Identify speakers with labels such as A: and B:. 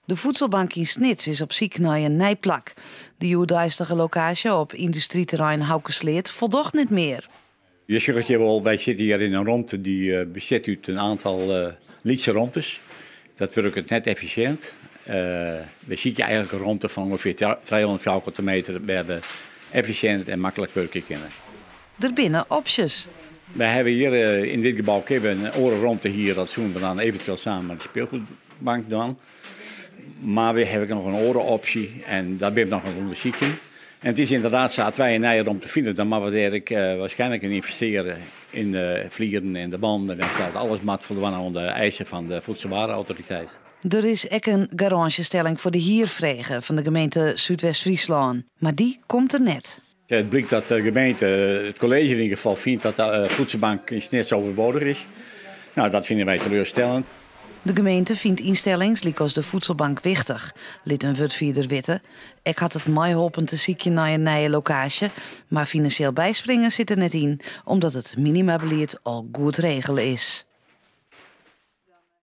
A: De Voedselbank yn Snits is op syk nei in nij plak. De hjoeddeistige lokaasje op yndustryterrein Houkesleat foldocht net mear.
B: Je sjogge hjir wol, wy sitte hjir yn in romte dy't bestiet út in oantal lytse romtes. Dat wurket net effisjint. Wy sykje eigentlik in romte fan ûngefear 300 fjouwerkante meter wêr't we effisjint en maklik wurkje kinne.
A: Der binne opsjes.
B: Wy hawwe hjir yn dit gebou kinne we in oare romte hiere, dat soene we dan eventueel samen mei de speelgoedbank dwaan. Mar we hawwe ek noch in oare opsje en dat binne we noch oan it ûndersykjen. En it is ynderdaad sa, as wy in nije romte fine, dan moatte we dêr ek waarskynlik yn ynvestearje yn de flieren en de wanden en sa. Alles moat foldwaan oan de eisen fan de Voedselwarenautoriteit.
A: Der is ek in garânsjestelling foar de hier frege fan de gemeente Súdwest-Fryslân, mar dy komt der net.
B: It blykt dat de gemeente, it kolleezje yn ieder gefal, fynt dat de Voedselbank yn Snits overbodig is. No, dat fine wy teleurstellend.
A: De gemeente fynt ynstellings lykas de Voedselbank wichtich, lit in wurdfierder witte. Ek hat it meiholpen te sykjen nei in nije lokaasje, mar finansjeel byspringen sit der net yn, omdat it minimabelied al goed regele is.